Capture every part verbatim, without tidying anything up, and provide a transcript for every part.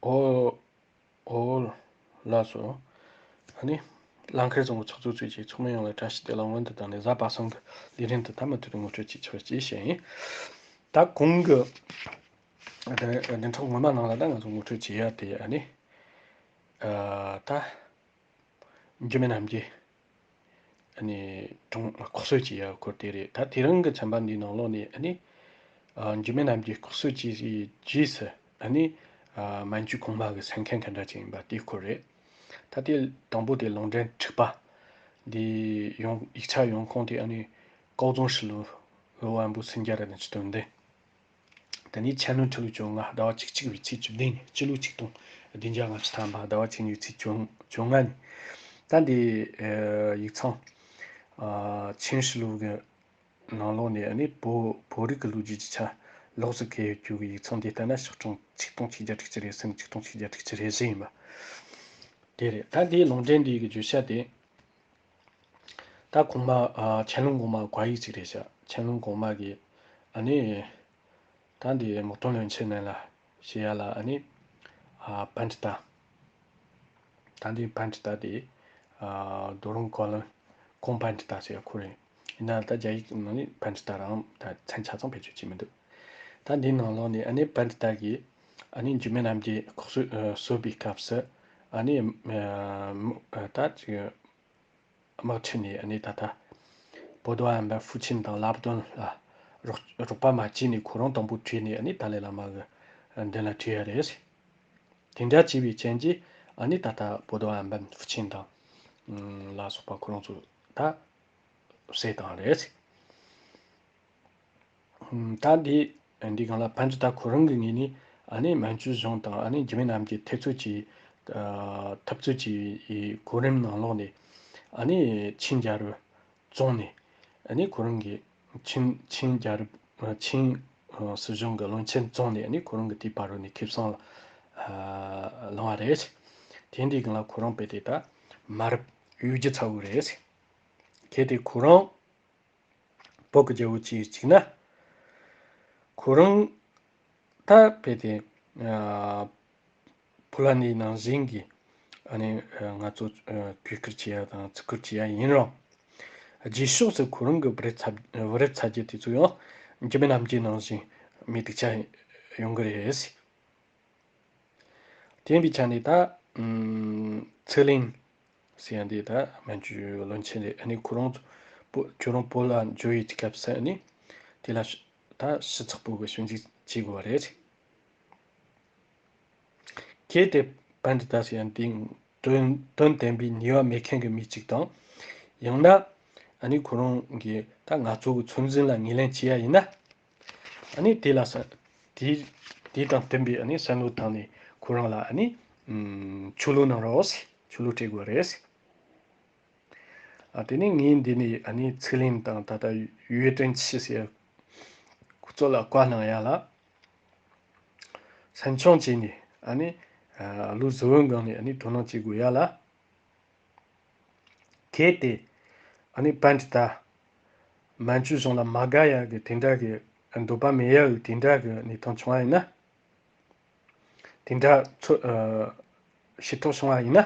ཨོ། ཨོ། ལགས་སོ། ཨ་ནི། ལམ་ཁར་བཟང་པོ་ཚོགས་གཙོ་ཚོས་ཀྱིས་ཚོགས་མི་ཡོངས་ལ་བཀྲ་ཤིས་བདེ་ལེགས་སྔོན་དུ་བཏང་ནས། གཟའ་པ་སངས་ཀྱི་ལས་རིམ་དུ་ད་མུ་མཐུད་དུ་ངོ་སྤྲོད་ཅིག་ཆགས་ཅེས་བཤད་ཡིན། ད་གོང་གི་བདུན་ཕྲག་སྔོན་མ་ནང་ལ་ད་ང་ཚོ་ངོ་སྤྲོད་བྱེད་ཡ་དེ། ཨ་ནི། ཨ། ད། འགྱུར་མེད་རྣམ་རྒྱལ། ཨ་ནི། དྲུང་ལྐོག་གསོད་བྱས་ཡ་སྐོར་དེ་རེད། ད་དེ་རིང་གི་ཚན་པ་འདིའི་ནང་ལོགས་ནས། ཨ་ནི། ཨ། འགྱུར་མེད་རྣམ་རྒྱལ་ལྐོག་གསོད་བྱས་རྗེས་སུ། ཨ་ནི། ཨ། མན་ཇུའི་གོང་མ་གི་སེམས་ཁམས་ག་འདྲ་ཅིག་ཡིན་པ་དེའི་སྐོར་རེད། ད་དེ་དང་པོ་དེ་ལུང་འདྲེན་དྲུག་པ་འདི་ཡོང་། ཡིག་ཆ་ཡོང་ཁུངས་དེ། ཨ་ནི། ཀའོ་ཙུང་ཧྲི་ལུའུ་ཝན་པོ་སུམ་བརྒྱ་ར་བདུན་ཅུ་དོན་བདུན། དེ་ནས་ཆན་ལུང་ཁྲི་ལོ་བཅོ་ལྔ། ཟླ་བ་བཅུ་གཅིག་པའི་ཚེས་བཅུ་བདུན་ཉིན། སྤྱི་ལོ་ཆིག་སྟོང་བདུན་བརྒྱ་ལྔ་བཅུ་ཐམ་པ། ཟླ་བ་བཅུ་གཉིས་པའི་ཚེས་བཅོ་བཅོ་ལྔ་ཉིན། ད་འདི། ཨ། ཡིག་ཚང་། ཨ། ཆིང་ཧྲི་ལུའུ་གི་ནང་ལོགས་ནས། ཨ་ནི། བོད། བོད་རིགས་ཀྱི་ལོ་རྒྱུས་ཀྱི་ཆ་ལོགས་སུ་འཁེལ་ཡོད་རྒྱུ་གི་ཡིག་ཚང་འདི་ལྟ་ན། ཤོག་གྲངས་ཆིག་སྟོང་ཆིག་བརྒྱ་དྲུག་ཅུ་རེ་གསུམ། ཆིག་སྟོང་ཆིག་བརྒྱ་དྲུག་ཅུ་རེ་བཞི་ཡིན་པ་དེ་རེད། ད་འདིའི་ལུང་འདྲེན་འདི་གི་བརྗོད་བྱ་དེ། ད་གོང་མ། ཨ། ཆན་ལུང་གོང་མ་བཀའ་ཡིག་ཅིག་རེད་ཤག་ཆན་ལུང་གོང་མ་གིས། ཨ་ནི། ད་འདི་དམག་དོན་བློན་ཆེན་རྣམས་ལ་བཤད་ཡ་ལ། ཨ་ནི། ཨ། པཎྜི་ཏ། ད་འདི་པཎྜི་ཏ་དེ། ཨ། རྡོ་རིང་བཀའ་བློན་གོང་པཎྜི་ཏ་ཟེར་ཡ་ཁོ་རེད། ཡིན་ན་ད་རྒྱ་ཡིག་ནང་ནས་པཎྜི་ཏ་རང་ད་མཚན་ཆ་ཚང་བེད་སྤྱོད་བྱས་མི་འདུག་ད་འདིའི་ནང་ལོགས་ནས། ཨ་ནི། པཎྜི་ཏ་གིས། ཨ་ནི། འགྱུར་མེད་རྣམ་རྒྱལ་ལྐོག་གསོད། ཨ། གསོད་པའི་སྐབས་སུ། ཨ་ནི། ཨ། ད་ཅིག་དམག་ཁྲིད་ནས། ཨ་ནི། ད་ལྟ་博多安倍ཧྥུ་ཆིན་དང་ལབ་ཏོན་ལ་རོགས་རོགས་པ་མ་བྱས་ནས། ཁོ་རང་དང་པོ་བྲོས་ནས། ཨ་ནི། ཏཱ་ལའི་བླ་མ་གི་མདུན་ལ་བྲོས་ཡ་རེད། དེ་འདྲ་བྱས་པའི་རྐྱེན་གྱིས། ཨ་ནི། ད་ལྟ་博多安倍ཧྥུ་ཆིན་དང་ལ་སོགས་པ་ཁོ་རང་ཚོ་ད་བསད་བཏང་རེད། ད་འདི་འདི་སྒང་ལ་པཎྜི་ཏ་ཁོ་རང་གི་ངོས་ནས། ཨ་ནི། མན་ཇུ་གཞུང་དང་། ཨ་ནི། འགྱུར་མེད་རྣམ་རྒྱལ་འཐབ་རྩོད་ཀྱི། ཨ། འཐབ་རྩོད་ཀྱི་གོ་རིམ་ནང་ལོགས་ནས། ཨ་ནི། ཆིང་རྒྱལ་རབས་བཙོངས་ནས། ཨ་ནི། ཁོ་རང་གི་ཆིང་ཆིང་རྒྱལ་རབས། ཨ། ཆིང་། ཨ། སྲིད་གཞུང་གི་བློན་ཆེན་བཙོངས་ནས། ཨ་ནི། ཁོ་རང་གི་དེའི་བར་རུ་ནས་ཁེ་བཟང་ལ། ཨ། ལངས་པ་རེད། དེ་འདི་སྒང་ལ་ཁོ་རང་དཔེ་དེ་ད་མ་རབས་གཡོ་སྒྱུ་ཚ་བོ་རེད། གལ་ཏེ་ཁོ་རང་བོད་ཀྱི་རྒྱལ་པོ་བྱས་བཅུག་ན། ཁོ་རང་ད་དཔེ་དེ། ཨ། ཕོ་ལ་ནི་ནང་བཞིན་གྱི། ཨ་ནི། ཨ། ང་ཚོ། ཨ། གུས་བཀུར་བྱེད་ཡ་དང་བརྩི་བཀུར་བྱེད་ཡ་ཡིན་རུང་། རྗེས་ཕྱོགས་སུ་ཁོ་རང་གི་བུ་རབས་ཚ། བུ་རབས་ཚ་རྒྱུད་དེ་ཚོ་ཡང་འགྱུར་མེད་རྣམ་རྒྱལ་ནང་བཞིན་མི་སྡུག་ཅག་ཡོང་གི་རེད། དེ་ཡིན་པའི་ཆ་ནས་ད། ཨམ། ཚེ་གླིང་ཟེར་ཡ་འདི་ད་མན་ཇུའི་བློན་ཆེན་རེད། ཨ་ནི་ཁོ་རང་བོད། ཁྱོད་རང་བོད་ལ་འབྱོར་ཡི་སྐབས་སུ། ཨ་ནི་དེ་ལ་ད་ཞུ་ཚགས་པོ་གི་ཞུ་འཇུག་བྱེད་དགོས་པ་རེད། གལ་ཏེ་པཎྜི་ཏ་ཟེར་ཡ་འདི་དོན་དོན་དམ་པའི་ཉེས་པ་མེད་མཁན་གྱི་མི་གཅིག་དང་། ཡང་ན། ཨ་ནི་ཁོ་རང་གིས་ད་ང་ཚོ་གི་ཚོད་འཛིན་ལ་ངོས་ལེན་བྱེད་ཡ་ཡིན་ན། ཨ་ནི་དེ་ལ་ས། དེ། དེ་དང་བསྟུན་པའི། ཨ་ནི་བསམ་བློ་བཏང་ནས་ཁོ་རང་ལ། ཨ་ནི། ཨམ། ཆོས་ལུགས་གནང་རོགས་ཟེར། ཆོས་ལུགས་སྤྲད་དགོས་རེད་ཟེར། ཨ། དེ་ནས་ངས་འདི་ནས། ཨ་ནི་ཚེ་གླིང་དང་ད་ལྟ་ཡུས་ཀྲེང་ཆི་ཟེར་ཁོ་ཚོ་ལ་བཀའ་གནང་ཡ་ལ་སེམས་ཆུང་བྱས་ནས། ཨ་ནི། ཨ། ལོ་གཟུ་བོའི་སྒང་ནས། ཨ་ནི་དོ་སྣང་བྱེད་དགོས་ཡ་ལ། གལ་ཏེ། ཨ་ནི་པཎྜི་ཏ་མན་ཇུ་གཞུང་ལ་མ་དགའ་ཡ་གི་དེ་འདྲ་གི་འདོད་པ་མེད་ཡ་གི་དེ་འདྲ་གི་གནས་སྟངས་བྱུང་བ་ཡིན་ན། དེ་འདྲ་ཚོ། ཨ། ཞུ་གཏུག་བྱུང་བ་ཡིན་ན།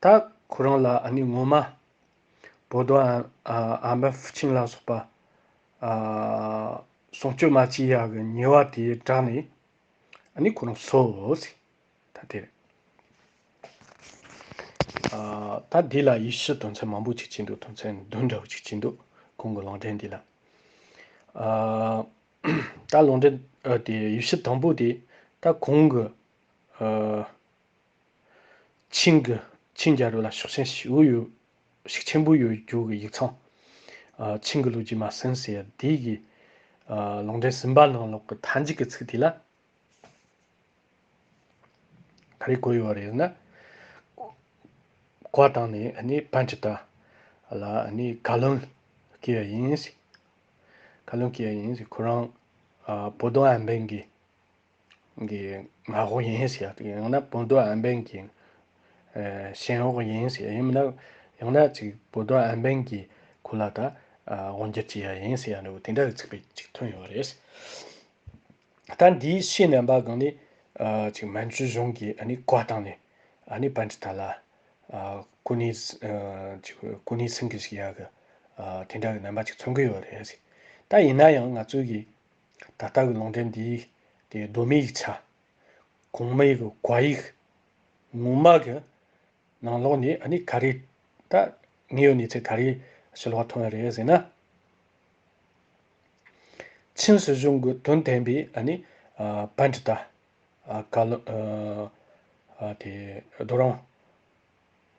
ད་ཁོ་རང་ལ། ཨ་ནི་ངོ་མ་博多安། ཨ།安倍ཧྥུ་ཆིན་ལ་སོགས་པ། ཨ། སྲུང་སྐྱོབ་མ་བྱས་ཡ་གི་ཉེས་པ་དེ་དྲག་ནས། ཨ་ནི་ཁོ་རང་སོ་ཟེར། ད་དེ་རེད། ཨ། ད་འདི་ལ་ཡེ་ཤུ་དོན་ཚན་མང་པོ་ཅིག་བྱས་འདུག་དོན་ཚན་བདུན་འདྲ་བོ་ཅིག་བྱས་འདུག་གོང་གི་ལུང་འདྲེན་འདི་ལ། ཨ། ད་ལུང་འདྲེན། ཨ། དེ་ཡེ་ཤུ་དང་པོ་དེ་ད་གོང་གི། ཨ། ཆིང་གི། ཆིང་རྒྱལ་རབས་ལ་ཤུགས་རྐྱེན་ཞེ་པོ་ཡོད། ཤུགས་ཆེན་པོ་ཡོད་རྒྱུ་གི་ཡིག་ཚང་། ཨ། ཆིང་གི་ལོ་རྒྱུས་མ་ཟིན་ཟེར་ཡ་དེ་གི། ཨ། ལུང་འདྲེན་གསུམ་པ་ནང་ལོགས་ཀྱི་མཐའ་མཇུག་གི་ཚིག་དེ་ལ་ག་རེ་བཀོད་ཡོད་རེད་ཟེར་ན། བཀའ་བཏང་ནས། ཨ་ནི་པཎྜི་ཏ་ལ། ཨ་ནི་བཀའ་བློན་བསྐོས་པ་ཡིན་ཟེར། བཀའ་བློན་བསྐོས་པ་ཡིན་ཟེར། ཁོ་རང་། ཨ།博多安倍གི་གི་མངའ་འོག་ཡིན་ཟེར་ཡ། ཡང་ན་博多安倍གི། ཨ། ཞེན་འོག་ཡིན་ཟེར་ཡ། ཡིན་མིན་ན་ཡང་ན་ཅིག་博多安倍གི་ཁོ་ལ་ད། ཨ། དབང་སྒྱུར་བྱེད་ཡ་ཡིན་ཟེར་ཡ་འདྲ་བོ་དེ་འདྲ་གི་ཚིག་དཔེ་ཅིག་ཐོན་ཡོད་རེད། ད་འདིའི་ཕྱི་རྣམ་པ་སྒང་ནས་ ཨ་ཅིག་མན་ཇུ་གཞུང་གིས་ཨ་ནི་བཀའ་བཏང་ནས་ཨ་ནི་པཎ་ཌི་ཏ་ལ་ཨ་གོ་གནས་ཨ་ཅིག་གོ་གནས་སེང་གེ་ཞིག་ཡག་གི་ཨ་དེ་འདྲ་གི་རྣམ་པ་ཅིག་མཚོན་གི་ཡོད་རེད། ད་ཡིན་ན་ཡང་ང་ཚོས་གི་ད་ལྟ་གི་ལུང་འདྲེན་འདིའི་དེ་གདོད་མའི་ཡིག་ཆ། གོང་མའི་གི་བཀའ་ཡིག་ངོ་མ་གི་ནང་ལོགས་ནས་ཨ་ནི་ག་རེ། ད་དངོས་ཡོད་གནས་ཚུལ་ག་རེ་ཕྱི་ལོགས་ཐོན་ཡོད་རེད་ཟེར་ན། ཆིན་སྲིད་གཞུང་གི་དོན་བསྟན་པའི་ཨ་ནི་ཨ་པཎ་ཌི་ཏ་ཨ་བཀའ་བློན་ཨ་ཨ་དེ་རྡོ་རིང་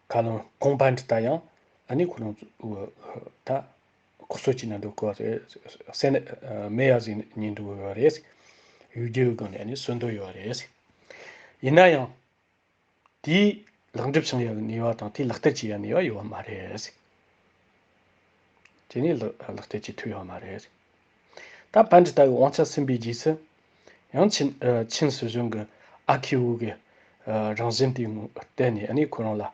བཀའ་བློན་གོང་པཎ་ཌི་ཏ་ཡང་ཨ་ནི་ཁོ་རང་ཚོ་ད་ཁོ་ཚོ་གཅིག་ན་འདུག་གོ་རེད། སེ་ན་མེ་ཡ་ཟིན་ཉིན་འདུག་ཡོད་རེད། ཡུལ་རྒྱལ་གི་སྒང་ནས་ཨ་ནི་གསོན་འདོད་ཡོད་རེད། ཡིན་ན་ཡང་། དེའི་ལེགས་འགྲུབ་བྱུང་ཡག་གི་ནུས་པ་དང་དེའི་ལག་བསྟར་བྱེད་ཡག་ནུས་པ་ཡོད་མ་རེད། དེ་ནས་ལག་ལག་བསྟར་བྱེད་ཐུབ་ཡོད་མ་རེད། ད་པཎ་ཌི་ཏ་གི་དབང་ཆ་ཟིན་པའི་རྗེས་སུ། ཡང་ཆིན་ཨ་ཆིན་སྲིད་གཞུང་གི་ཨ་ཁེ་བོ་གི་ཨ་རང་བཞིན་དེ་བརྟེན་ནས་ཨ་ནི་ཁོ་རང་ལ་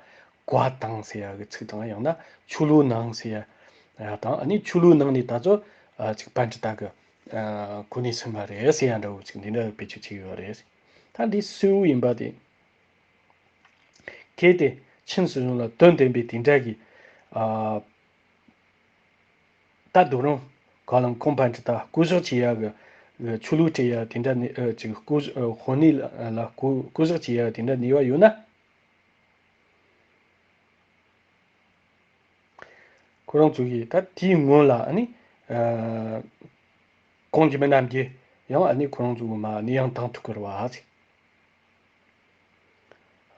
བཀའ་བཏང་ཟེར་ཡག་གི་ཚིག་དང་ཡང་ན་ཆོས་ལུགས་གནང་ཟེར་ཡག་དང་ཨ་ནི་ཆོས་ལུགས་གནང་ནས་ད་ཚོ་ཨ་ཅིག་པཎ་ཌི་ཏ་གི་ཨ་གོ་གནས་ཟིན་པ་རེད་ཟེར་ཡག་འདྲ་བོ་ཅིག་འདི་འདྲ་བེད་སྤྱོད་བྱེད་ཀྱི་ཡོད་རེད། ད་འདི་གསལ་བོ་ཡིན་པ་དེ། གལ་ཏེ་ཆིན་སྲིད་གཞུང་ལ་དོན་བསྟན་པའི་དེ་འདྲ་གི་ཨ་ད་རྡོ་རིང་བཀའ་བློན་གོང་པཎ་ཌི་ཏ་བསྐོ་གཞག་བྱེད་ཡག་གི་ཆོས་ལུགས་སྤྲད་ཡག་དེ་འདྲ་ནི་ཨ་ཅིག་བསྐོ་གཞག་ཨ་དབང་གནས་ལ་ལ་བསྐོ་བསྐོ་གཞག་བྱེད་ཡག་དེ་འདྲ་ནུས་པ་ཡོད་ན། ཁོ་རང་ཚོ་གིས་ད་དེའི་སྔོན་ལ་ཨ་ནི་ཨ་གོང་འཇིགས་མེད་རྣམ་རྒྱལ་ཡང་ཨ་ནི་ཁོ་རང་ཚོ་མ་ནི་ཡང་དང་ཐུག་གི་རེད་བ།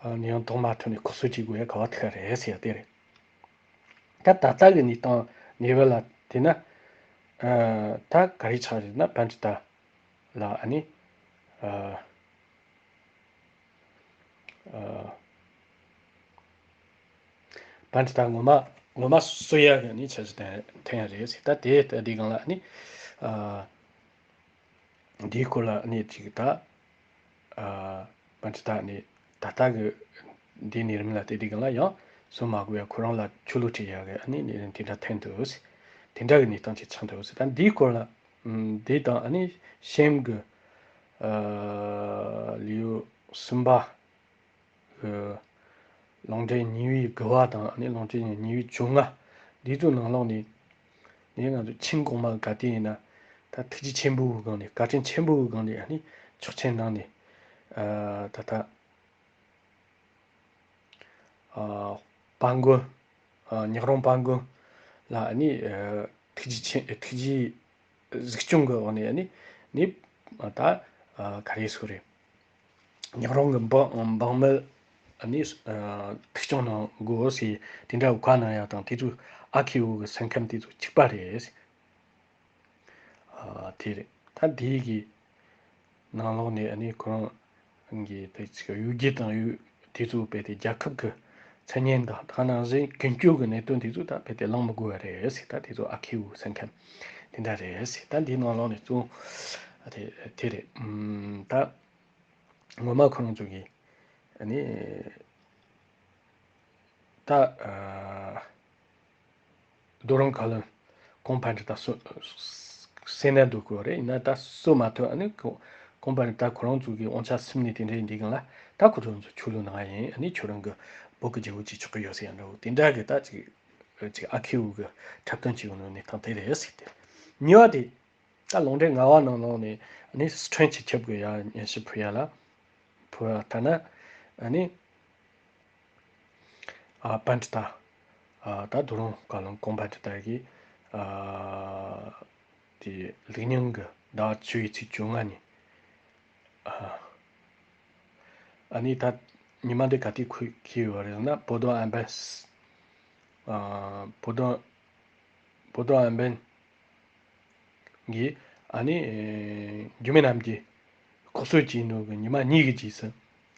ཨ་ནི་ཡང་དང་མ་ཐུག་ནས་ཁུ་སུ་གཅིག་དགོས་ཡ་ག་བ་ཐུག་ག་རེད་ཟེར་ཡ་དེ་རེད། ད་ད་ལྟ་གི་གནས་སྟངས་གནས་བབ་ལ་བལྟས་ན་ཨ་ད་ག་རེ་ཆགས་རེད་ན་པཎ་ཌི་ཏ་ལ་ཨ་ནི་ཨ། ཨ། པཎ་ཌི་ཏ་ངོ་མ་ངོ་མ་གསོ་ཡག་གི་ནི་འཆར་གཞི་དེ་འཐེན་ཡ་རེད་ཟེར། ད་དེ་ལྟ་དེའི་སྒང་ལ་ནི་ཨ་འདིའི་སྐོར་ལ་ནི་ཅིག་ད་ཨ་པཎ་ཌི་ཏ་ནི་ད་ལྟ་གི་འདིའི་གནས་རིམ་ལ་དེ་དེའི་སྒང་ལ་ཡང་གསོ་མ་དགོས་ཡ་ཁོ་རང་ལ་ཆོས་ལུགས་སྤྲད་ཡག་གི་ནི་གནས་རིམ་དེ་འདྲ་འཐེན་འདུག་ཟེར། དེ་འདྲ་གི་གནས་སྟངས་ཅིག་ཆགས་འདུག་ཟེར། ད་འདིའི་སྐོར་ལ། ཨམ། དེ་དང་ཨ་ནི་ཤེམ་གི་ཨ་ལེའུ་གསུམ་པ་གི་ལུང་འདྲེན་གཉིས་པའི་དགུ་པ་དང་ཨ་ནི་ལུང་འདྲེན་གཉིས་པའི་བཅོ་ལྔ་འདི་ཚོའི་ནང་ལོགས་ནས་ནི་ང་ཚོ་ཆིན་གོང་མ་ག་དུས་ཡིན་ན་ད་ཐུགས་རྗེ་ཆེན་པོའི་སྒང་ནས་བཀའ་དྲིན་ཆེན་པོའི་སྒང་ནས་ཨ་ནི་ཆོག་མཆན་གནང་ནས་ཨ་ད་ལྟ། ཨ། དཔལ་མགོན། ཨ། ཉག་རོང་དཔལ་མགོན་ལ་ཨ་ནི་ཨ་ཐུགས་རྗེ་ཆེ་ཐུགས་རྗེ་གཟིགས་སྐྱོང་གི་འོག་ནས་ཨ་ནི་ནི་ད་ཨ་ག་རེ་ཟེར་རེད། ཉག་རོང་གི་འབངས་འབངས་མི་ཨ་ནི་ཨ་ཐུགས་སྐྱོང་གནང་དགོས་ཟེར་དེ་འདྲ་བཀའ་གནང་ཡ་དང་དེ་ཚོ་ཨ་ཁེ་བོ་གི་སེམས་ཁམས་དེ་ཚོ་གཅིག་པ་རེད། ཨ་དེ་རེད། ད་དེའི་གི་ནང་ལོགས་ནས་ཨ་ནི་ཁོ་རང་གི་དེ་ཅིག་གཡུལ་འགྱེད་དང་ཡུལ་དེ་ཚོ་རྦད་དེ་རྒྱལ་ཁབ་ཀྱི་མཚན་སྙན་དང་ད་ནང་བཞིན་ཀུན་སྤྱོད་ཀྱི་གནད་དོན་དེ་ཚོ་ད་རྦད་དེ་གླེང་མི་དགོས་པ་རེད་ཟེར། ད་དེ་ཚོ་ཨ་ཁེའུ་སེམས་ཁམས་དེ་འདྲ་རེད་ཟེར། ད་འདིའི་ནང་ལོགས་ནས་གཙོ་བོ་དེ་དེ་རེད། ཨམ། ད་ངོ་མ་ཁོ་རང་ཚོ་གི་ཨ་ནི་ད་ཨ། རྡོ་རིང་བཀའ་བློན་གོང་ཕན་ཌི་ཏ་གསོ་གསོན་ནས་འདུག་གི་རེད། ཡིན་ན་ད་གསོ་མ་ཐུབ། ཨ་ནི་གོང་གོང་ཕན་ཌི་ཏ་ཁོ་རང་ཚོ་གི་དབང་ཆ་ཟིན་ནས་དེ་འདྲ་ཡིན་དུས་སྒང་ལ་ད་ཁོ་ཚོ་ཚོ་ཆོས་ལུགས་ནང་ཡིན། ཨ་ནི་ཁྱོད་རང་གི་བོད་ཀྱི་རྒྱལ་པོ་བྱེད་ཆོག་གི་ཡོད་ཟེར་ཡ་འདྲ་བོ་དེ་འདྲ་གི་ད་ཅིག་ཅིག་ཨ་ཁེའུ་གི་འཁྲབ་སྟོན་བྱེད་ཡོང་ནོ་གནས་སྟངས་དེ་རེད་ཟེར་ཏེ། གཉིས་པ་དེ་ད་ལུང་འདྲེན་ལྔ་པ་ནང་ལོགས་ནས་ཨ་ནི་སི་ཁྲོན་སྤྱི་ཁྱབ་ཀྱི་ཡ་སྙན་ཞུ་ཕུལ་ཡ་ལ་ཕུལ་བ་ལྟར་ན་ཨ་ནི། ཨ་པན་ཌི་ཏ། ཨ་ད་རྡོ་རིང་བཀའ་བློན་གོང་པན་ཌི་ཏ་གིས་ཨ་དེ་ལིག་ཉིང་གི་ཟླ་བ་བཅུ་པའི་ཚེས་བཅོ་ལྔ་ཉིན། ཨ་ཨ་ནི་ད་ཉི་མ་འདི་ག་དུས་འཁེལ་ཡོད་རེད་ཟེར་ན། བོ་དོ་ཨན་པན། ཨ་བོ་དོ་བོ་དོ་ཨན་པན་གྱིས་ཨ་ནི་འཇིགས་མེད་རྣམ་རྒྱལ་ལྐོག་གསོད་བྱས་ནོ་གི་ཉི་མ་གཉིས་ཀྱི་རྗེས་སུ་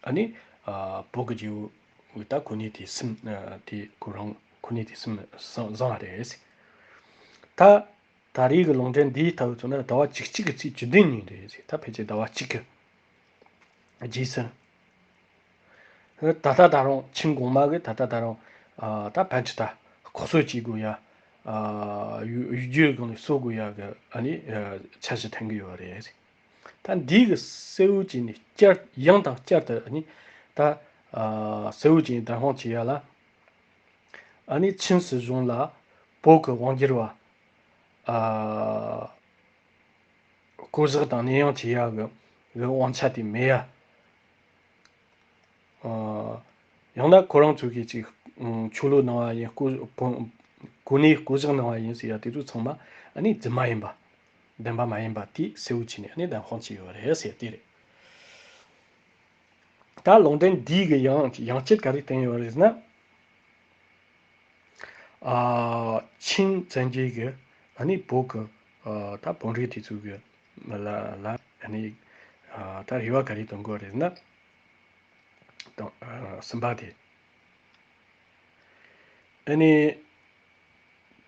ཨ་ནི་ཨ་བོད་ཀྱི་རྒྱལ་པོ་ད་གོ་གནས་དེ་ཟིན། ཨ་དེ་ཁོ་རང་གོ་གནས་དེ་ཟིན་བཟུང་བ་རེད། ད་ད་རེས་ཀྱི་ལུང་འདྲེན་འདིའི་ཐོག་ཚོ་ན་ཟླ་བ་བཅུ་གཅིག་གི་ཚེས་བཅུ་བདུན་ཉིན་རེད། ད་ཕལ་ཆེར་ཟླ་བ་གཅིག་གི་རྗེས་སུ། ད་ལྟ་ད་རུང་ཆིན་གོང་མ་གིས་ད་ལྟ་ད་རུང་ཨ་ད་པན་ཌི་ཏ་ལྐོག་གསོད་བྱེད་དགོས་ཡ། ཨ་ཡུལ་ཡུལ་རྒྱུའི་སྒང་ནས་གསོད་དགོས་ཡ་གི་ཨ་ནི་ཨ་འཆར་གཞི་འཐེན་གི་ཡོད་རེད། ད་འདི་གི་གསལ་བོ་བྱས་ནས་བསྐྱར་ཡང་དང་བསྐྱར་དུ་ཨ་ནི་ད་ཨ་གསལ་བོ་བྱས་ནས་བདེན་དཔང་བྱེད་ཡ་ལ། ཨ་ནི་ཆིན་སྲིད་གཞུང་ལ་བོད་ཀྱི་དབང་སྒྱུར་བ་ཨ་བསྐོ་གཞག་དང་གནས་དབྱུང་བྱེད་ཡ་གི་གི་དབང་ཆ་དེ་མེད་ཡ། ཨ་ཡང་ན་ཁོ་རང་ཚོ་གིས་ཅིག་ཆོས་ལུགས་གནང་བ་ཡིན། བསྐོ་བོད་གོ་གནས་བསྐོ་གཞག་གནང་བ་ཡིན་ཟེར་ཡ་དེ་ཚོ་ཚང་མ་ཨ་ནི་རྫུན་མ་ཡིན་པ། བདེན་པ་མ་ཡིན་པ་དེ་གསལ་བོ་བྱས་ནས་ཨ་ནི་བདེན་དཔང་བྱས་ཡོད་རེད་ཟེར་དེ་རེད། ད་ལུང་འདྲེན་འདི་གི་ཡང་ཡང་བསྐྱར་ག་རེ་བསྟན་ཡོད་རེད་ཟེར་ན། ཨ་ཆིན་བཙན་རྒྱལ་གྱི་ཨ་ནི་བོད་ཀྱི་ཨ་ད་བོད་རིགས་དེ་ཚོ་གི་ལ་ལ་ཨ་ནི་ཨ་ད་རེ་བ་ག་རེ་གཏོང་དགོས་རེད་ཟེར་ན། དང་ཨ་གསུམ་པ་དེ། ཨ་ནི་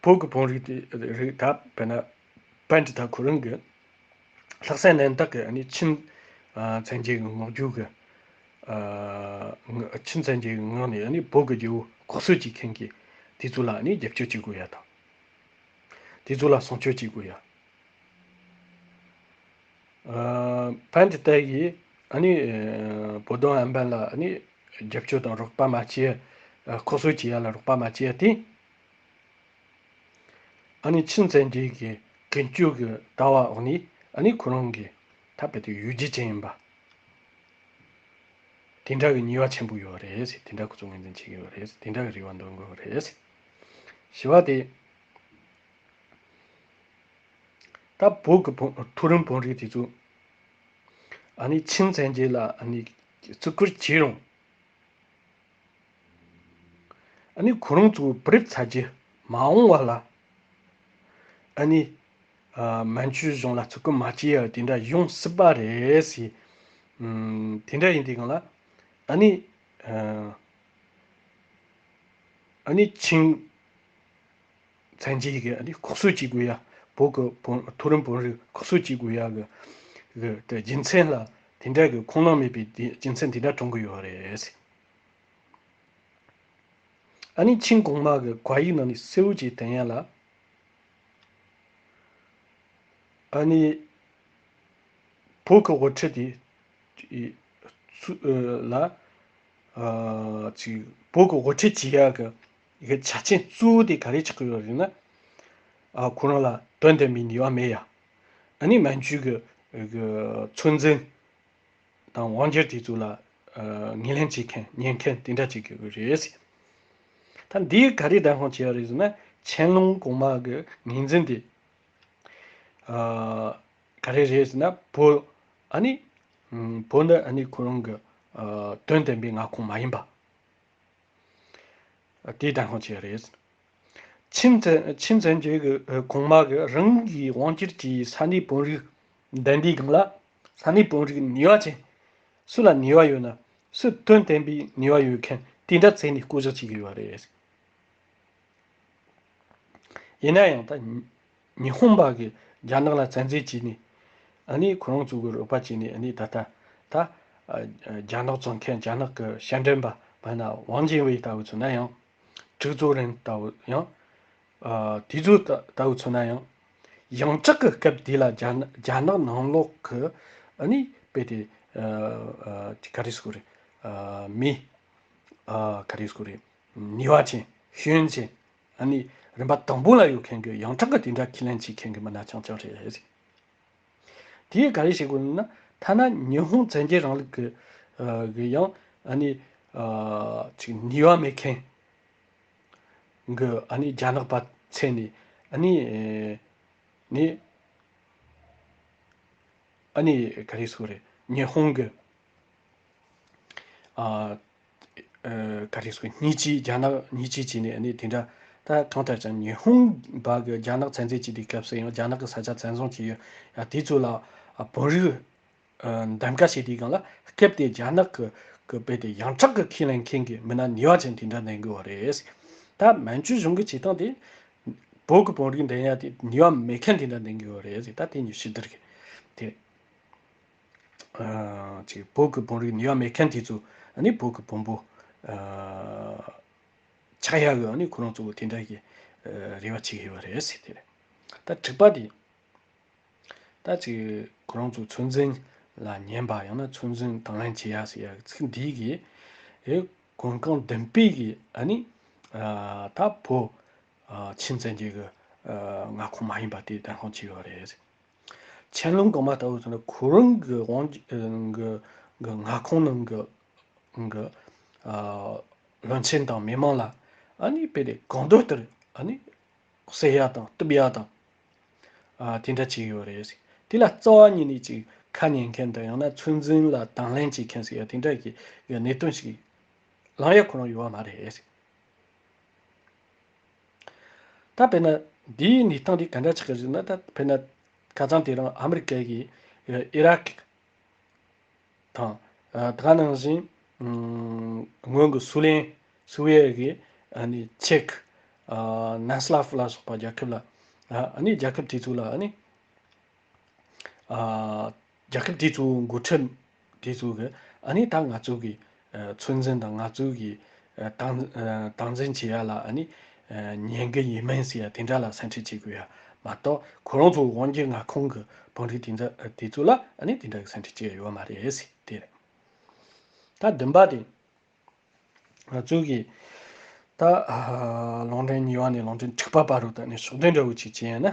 བོད་ཀྱི་བོད་རིགས་དེ་རིགས་ད་དཔེར་ན་པཎྜི་ཏ་ཁོ་རང་གི་ལྷག་བསམ་རྣམ་དག་གིས་ཨ་ནི་ཆིན་ཨ་བཙན་རྒྱལ་གྱི་ངོ་རྒོལ་གྱི་ཨ་ཆིན་བཙན་རྒྱལ་གྱི་ངང་ནས་ཨ་ནི་བོད་ཀྱི་རྒྱལ་པོ་ལྐོག་གསོད་བྱེད་མཁན་གྱི་དེ་ཚོ་ལ་ཨ་ནི་རྒྱབ་སྐྱོར་བྱེད་དགོས་ཡ་དང་། དེ་ཚོ་ལ་སྲུང་སྐྱོབ་བྱེད་དགོས་ཡ། ཨ་པཎྜི་ཏ་ཡིས་ཨ་ནི་ཨ་བོད་དོན་ཨན་པན་ལ་ཨ་ནི་རྒྱབ་སྐྱོར་དང་རོགས་པ་མ་བྱེད་ཡ། ཨ་ལྐོག་གསོད་བྱེད་ཡ་ལ་རོགས་པ་མ་བྱེད་ཡ་དེ། ཨ་ནི་ཆིན་བཙན་རྒྱལ་གྱི་ཀུན་སྤྱོད་ཀྱི་ལྟ་བ་འོག་ནས་ཨ་ནི་ཁོ་རང་གིས་ད་རྦད་དེ་གཡོ་སྒྱུ་ཅན་ཡིན་པ། དེ་འདྲ་གི་ཉེས་པ་ཆེན་པོ་ཡོད་རེད་ཟེར། དེ་འདྲ་ཁོ་ཚོ་ངོས་འཛིན་བྱེད་ཀྱི་ཡོད་རེད་ཟེར། དེ་འདྲ་གི་རེ་བ་འདོན་དགོས་རེད་ཟེར། བཞི་པ་དེ། ད་བོད་ཀྱི་བོད་མཐོ་རིམ་བོད་རིགས་དེ་ཚོ་ཨ་ནི་ཆིན་བཙན་རྒྱལ་ལ་ཨ་ནི་བརྩི་བཀུར་བྱེད་རུང་། ཨ་ནི་ཁོ་རང་ཚོ་བུ་རབས་ཚ་རྒྱུད་མ་འོངས་པ་ལ་ཨ་ནི་ཨ་མན་ཇུ་གཞུང་ལ་བརྩི་བཀུར་མ་བྱེད་ཡ་དེ་འདྲ་ཡོང་སྲིད་པ་རེད་ཟེར། ཨམ་དེ་འདྲ་ཡིན་དུས་སྒང་ལ་ཨ་ནི་ཨ་ཨ་ནི་ཆིན་བཙན་རྒྱལ་གྱི་ཨ་ནི་ལྐོག་གསོད་བྱེད་དགོས་ཡ། བོད་ཀྱི་བོད་མཐོ་རིམ་བོད་རིགས་ལྐོག་གསོད་བྱེད་དགོས་ཡ་གི་གི་དེ་རྒྱུ་མཚན་ལ་དེ་འདྲ་གི་ཁུངས་ལུང་མེད་པའི་དེ་རྒྱུ་མཚན་དེ་འདྲ་བཀྲོངས་གི་ཡོད་རེད་ཟེར། ཨ་ནི་ཆིན་གོང་མ་གི་བཀའ་ཡིག་ནང་ནས་གསལ་བོ་བྱས་བསྟན་ཡ་ལ། ཨ་ནི་བོད་ཀྱི་དབུ་ཁྲིད་དེ་ཚུ་ལ་ཨ་ཅིག་བོད་ཀྱི་དབུ་ཁྲིད་བྱེད་ཡ་གི་གི་ཆ་རྐྱེན་གཙོ་བོ་དེ་ག་རེ་ཆགས་ཀྱི་ཡོད་རེད་ན། ཨ་ཁོ་རང་ལ་དོན་ལྡན་པའི་ནུས་པ་མེད་ཡ། ཨ་ནི་མན་ཇུ་གི་གི་ཚོད་འཛིན་དང་དབང་སྒྱུར་དེ་ཚོ་ལ་ཨ་ངོས་ལེན་བྱེད་མཁན་ཉན་མཁན་དེ་འདྲ་ཅིག་གི་རེད་ཟེར། ད་འདིས་ག་རེ་བདེན་དཔང་བྱས་པ་རེད་ཟེར་ན། ཆན་ལུང་གོང་མ་གི་ངོས་འཛིན་དེ་ཨ་ག་རེ་རེད་ཟེར་ན། བོད་ཨ་ནི་ཨམ་བོད་ནི་ཨ་ནི་ཁོ་རང་གི་ཨ་དོན་ལྡན་པའི་མངའ་ཁོངས་མ་ཡིན་པ། དེའི་བདེན་དཔང་བྱས་པ་རེད། ཆིན་བཙན་ཆིན་བཙན་རྒྱལ་གྱི་ཨ་གོང་མ་གིས་རང་གི་དབང་སྒྱུར་གྱི་ས་གནས་བོད་རིགས་འདི་འདྲའི་སྒང་ལ། ས་གནས་བོད་རིགས་ནུས་པ་ཅན། སུ་ལ་ནུས་པ་ཡོད་ན། སུ་དོན་ལྡན་པའི་ནུས་པ་ཡོད་མཁན་དེ་འདྲ་བཙལ་ནས་བསྐོ་གཞག་བྱེད་ཀྱི་ཡོད་རེད། ཡིན་ན་ཡང་ད་ཉི་ཧོང་པ་གིས་རྒྱ་ནག་ལ་བཙན་འཛུལ་བྱས་ནས། ཨ་ནི་ཁོ་རང་ཚོ་གི་རོགས་པ་བྱས་ནས། ཨ་ནི་ད་ལྟ་ད་ཨ་རྒྱ་ནག་བཙོང་མཁན། རྒྱ་ནག་གི་ཤ་འགྲན་པ། དཔེར་ན་ཝང་ཅིན་ཝེ་ལྟ་བུ་མཚོན་ན་ཡང་། ཀྲིག་ཙོ་རེན་ལྟ་བུ་ཡང་། ཨ་དེ་ཚོ་ལྟ་ལྟ་བུ་མཚོན་ན་ཡང་། ཡོངས་གྲགས་ཀྱི་སྐབས་དེ་ལ་རྒྱ་ནག་རྒྱ་ནག་ནང་ལོགས་ཀྱི་ཨ་ནི་དཔེ་དེ་ཨ་ཨ་ག་རེ་ཟེར་དགོས་རེད། ཨ་མི་ཨ་ག་རེ་ཟེར་དགོས་རེད། ནུས་པ་ཅན། ཤེས་ཡོན་ཅན། ཨ་ནི་རིམ་པ་དང་པོ་ལ་ཡོད་མཁན་གྱི་ཡོངས་གྲགས་ཀྱི་དེ་འདྲ་ཁས་ལེན་བྱེད་མཁན་གྱི་མི་སྣ་རྐྱང་རྐྱང་རེད། དེས་ག་རེ་བྱེད་དགོས་ན། ཐ་ན་ཉི་ཧོང་བཙན་རྒྱལ་རིང་ལུགས་ཀྱི་ཨ་གི་ཡང་ཨ་ནི་ཨ་ཅིག་ནུས་པ་མེད་མཁན་གྱི་ཨ་ནི་རྒྱ་ནག་པ་མཚོན་ནས། ཨ་ནི་ཨ་ནི་ཨ་ནི་ག་རེ་ཟེར་དགོས་རེད། ཉི་ཧོང་གི་ཨ་ཨ་ག་རེ་ཟེར། སྙིང་རྗེ། རྒྱ་ནག་སྙིང་རྗེ་བྱས་ནས། ཨ་ནི་དེ་འདྲ། ད་གང་ལྟར་ཀྱང་ཉི་ཧོང་པ་གིས་རྒྱ་ནག་བཙན་འཛུལ་བྱེད་དུས་སྐབས་སུ་ཡང་རྒྱ་ནག་གི་ས་ཆ་བཙན་བཟུང་བྱས་ཡོད་ཡ། དེ་ཚོ་ལ་ཨ་བོད་རིགས་ཨ་འདེམས་ཀ་བྱེད་དུས་སྒང་ལ། སྐབས་དེ་རྒྱ་ནག་གི་གི་དཔེ་དེ་ཡོངས་གྲགས་ཀྱི་ཁས་ལེན་མཁན་གྱི་མི་སྣ་ནུས་པ་ཅན་དེ་འདྲ་འདེམས་དགོས་པ་རེད། ད་མན་ཇུ་གཞུང་གི་བྱེད་སྟངས་དེ་བོད་ཀྱི་བོད་རིགས་འདེམས་ཡ་དེ་ནུས་པ་མེད་མཁན་དེ་འདྲ་འདེམས་དགོས་པ་རེད་ཟེར། ད་དེ་གཉིས་ཕྱི་བསྡུར་གི་དེ། ཨ་ཅིག་བོད་ཀྱི་བོད་རིགས་ནུས་པ་མེད་མཁན་དེ་ཚོ་ཨ་ནི་བོད་ཀྱི་བོན་པོ་ཨ་ཆགས་ཡག་གི་ཨ་ནི་ཁོ་རང་ཚོ་དེ་འདྲ་གི་ཨ་རེ་བ་བྱེད་ཀྱི་ཡོད་པ་རེད་ཟེར། དེ་རེད། ད་དྲུག་པ་དེ། ད་ ན་ཅིག་ཁོ་རང་ཚོ་ཚོད་འཛིན་ལ་ཉན་པ་ཡང་ན་ཚོད་འཛིན་དང་ལེན་བྱེད་ཡ་ཟེར་ཡ་ཚིག་འདི་གིས་ཨེ་གོན་རྐང་བདུན་པའི་གི་ཨ་ནི་ཨ་ད་བོད་ཨ་ཆིན་བཙན་གྱི་གི་ཨ་མངའ་ཁོངས་མ་ཡིན་པ་དེ་བདེན་དཔང་བྱས་ཡོད་རེད། ཆན་ལུང་གོང་མ་ལྟ་བུ་ཚོ་ནི་ཁོ་རང་གི་དབང་གི་གི་མངའ་ཁོངས་ནང་གི་གི་ཨ་བློན་ཆེན་དང་མི་མང་ལ་ཨ་ནི་དཔེ་དེ་གང་འདོད་ལྟར་ཨ་ནི་བསད་ཡ་དང་གཏུབ་ཡ་དང་ཨ་དེ་འདྲ་བྱས་ཡོད་རེད། དེ་ལ་རྩ་བ་ཉིད་ནས་ཅིག་ཁ་ཉན་མཁན་དང་ཡང་ན་ཚོད་འཛིན་ལ་དང་ལེན་བྱེད་མཁན་ཟེར་ཡ་དེ་འདྲ་གི་གི་གནད་དོན་ཞིག་ལངས་ཡ་ཁོ་རང་ཡོད་པ་མ་རེད། ད་དཔེར་ན་འདིའི་གནས་སྟངས་འདི་ག་འདྲ་ཆགས་ཀྱི་ཟེར་ན། ད་དཔེར་ན་ཁ་སང་དེ་རིང་ཨ་མི་རི་ཀ་གིས་ཨི་རག་དང་ཨ་དེ་ག་ནང་བཞིན་ཨམ་སྔོན་གྱི་སུའུ་ལེན་སུའུ་ཝེ་གི་ཨ་ནི་ཅེཀ་ཨ་ནན་སླ་ཧྥ་ལ་སོགས་པ་རྒྱལ་ཁབ་ལ་ཨ་ཨ་ནི་རྒྱལ་ཁབ་དེ་ཚོ་ལ་ཨ་ནི་ཨ་རྒྱལ་ཁབ་དེ་ཚོའི་འགོ་ཁྲིད་དེ་ཚོ་གི་ཨ་ནི་ད་ང་ཚོ་གི་ཨ་ཚོད་འཛིན་དང་ང་ཚོ་གི་ཨ་སྟངས་ཨ་སྟངས་འཛིན་བྱེད་ཡ་ལ་ཨ་ནི་ཨ་ཉན་གི་ཡིན་མིན་ཟེར་ཡ་དེ་འདྲ་ལ་སེམས་ཁྲལ་བྱེད་དགོས་ཡ་མ་གཏོགས། ཁོ་རང་ཚོ་དབང་སྒྱུར་མངའ་ཁོངས་གི་དཔོན་རིགས་དེ་འདྲ་དེ་ཚོ་ལ་ཨ་ནི་དེ་འདྲ་གི་སེམས་ཁྲལ་བྱེད་ཡ་ཡོད་མ་རེད་ཟེར་དེ་རེད། ད་བདུན་པ་དེ། ང་ཚོ་གི་ད་ཨ་ལུང་འདྲེན་གཉིས་པ་ནས་ལུང་འདྲེན་དྲུག་པ་བར་དུ་ད་ནི་ཕྱོགས་སྡོམ་འདྲ་བོ་ཅིག་བྱས་ཡིན་ན།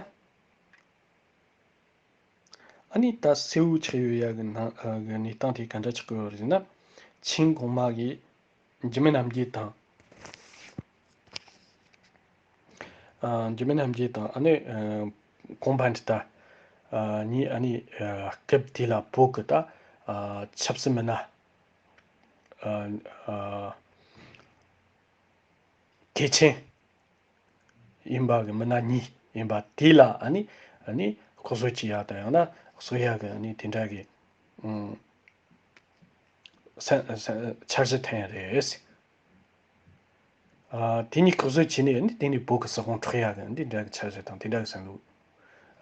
ཨ་ནི་ད་གསལ་བོ་ཆགས་ཡོད་ཡ་གི་ནང་ཨ་གི་གནས་སྟངས་དེ་ག་འདྲ་ཆགས་ཀྱི་ཡོད་རེད་ཟེར་ན། ཆིང་གོང་མ་གིས་འཇིགས་མེད་རྣམ་རྒྱལ་དང་། ཨ་འཇིགས་མེད་རྣམ་རྒྱལ་དང་ཨ་ནི་ཨ་གོང་བན་ཏི་ཏ་ཨ་གཉིས་ཨ་ནི་ཨ་སྐབས་དེ་ལ་བོད་ཀྱི་ད་ཨ་ཆབ་སྲིད་མི་སྣ་ཨ་ཨ་གལ་ཆེན་ཡིན་པ་གི་མི་སྣ་གཉིས་ཡིན་པ་དེ་ལ་ཨ་ནི་ཨ་ནི་ལྐོག་གསོད་བྱེད་ཡ་དང་ཡང་ན་གསོད་ཡ་གི་ཨ་ནི་དེ་འདྲ་གི་ཨུམ་ས་ས་འཆར་གཞི་འཐེན་ཡ་རེད། ཨ་དེ་གཉིས་ལྐོག་གསོད་བྱས་ནས་ཨ་ནི་དེ་ནས་བོད་ཀྱི་སྲིད་དབང་འཕྲོག་ཡ་གི་འདི་འདྲ་གི་འཆར་གཞི་དང་དེ་འདྲ་གི་བསམ་བློ་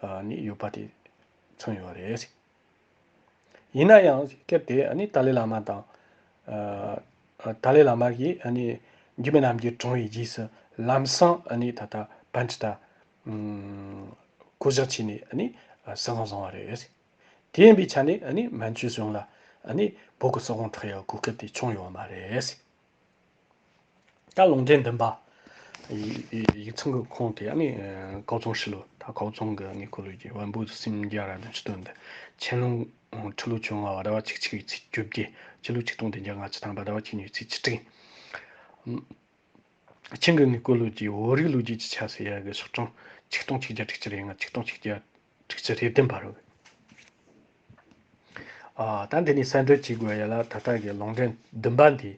ཨ་ནི་ཡོད་པ་དེ་མཚོན་ཡོད་རེད། ཡིན་ན་ཡང་སྐབས་དེ་ཨ་ནི་ཏཱ་ལའི་བླ་མ་དང་། ཨ་ཏཱ་ལའི་བླ་མ་གིས་ཨ་ནི་འཇིགས་མེད་རྣམ་རྒྱལ་གྲོངས་པའི་རྗེས་སུ་ལམ་སང་ཨ་ནི་ད་ལྟ་བན་ཏི་ཏ་ཨུམ་བསྐོ་གཞག་བྱས་ནས་ཨ་ནི་སྲིད་དབང་བཟུང་བ་རེད། དེ་ཡིན་པའི་ཆ་ནས་ཨ་ནི་མན་ཇུ་གཞུང་ལ་ཨ་ནི་བོད་ཀྱི་སྲིད་དབང་འཕྲོག་ཡག་གོ་སྐབས་དེ་བྱུང་ཡོད་མ་རེད། ད་ལུང་འདྲེན་བདུན་པ། ཡིག་ཚང་གི་ཁོངས་དེ་ཨ་ནི་ཀའོ་ཙུང་ཧྲི་ལོ། ད་ཀའོ་ཙུང་གི་ཨ་ནི་འཁོར་ལོ་རྒྱས་པ་འབུམ་སུམ་བརྒྱ་ར་བདུན་ཅུ་དོན་བདུན། ཆན་ལུང་ཁྲི་ལོ་བཅོ་ལྔ་པ་ཟླ་བ་བཅུ་གཅིག་པའི་ཚེས་བཅོ་བརྒྱད། སྤྱི་ལོ་ཆིག་སྟོང་བདུན་བརྒྱ་ལྔ་བཅུ་ཐམ་པ་ཟླ་བ་བཅུ་གཉིས་པའི་ཚེས་བཅུ་དྲུག་ཆིང་གི་དངུལ་རྐུ་ལོ་རྒྱུས་བོད་རིགས་ལོ་རྒྱུས་ཀྱི་ཆ་ཟེར་ཡ་གི་ཤོག་གྲངས་ཆིག་སྟོང་ཆིག་བརྒྱ་དྲུག་ཅུ་རེ་ལྔ། ཆིག་སྟོང་ཆིག་བརྒྱ་དྲུག་ཅུ་རེ་བདུན་བར་རོ། ཨ་ད་འདི་ནས་གསལ་འགྲེལ་བྱེད་དགོས་ཡ་ལ་ད་ལྟ་གི་ལུང་འདྲེན་བདུན་པ་འདི།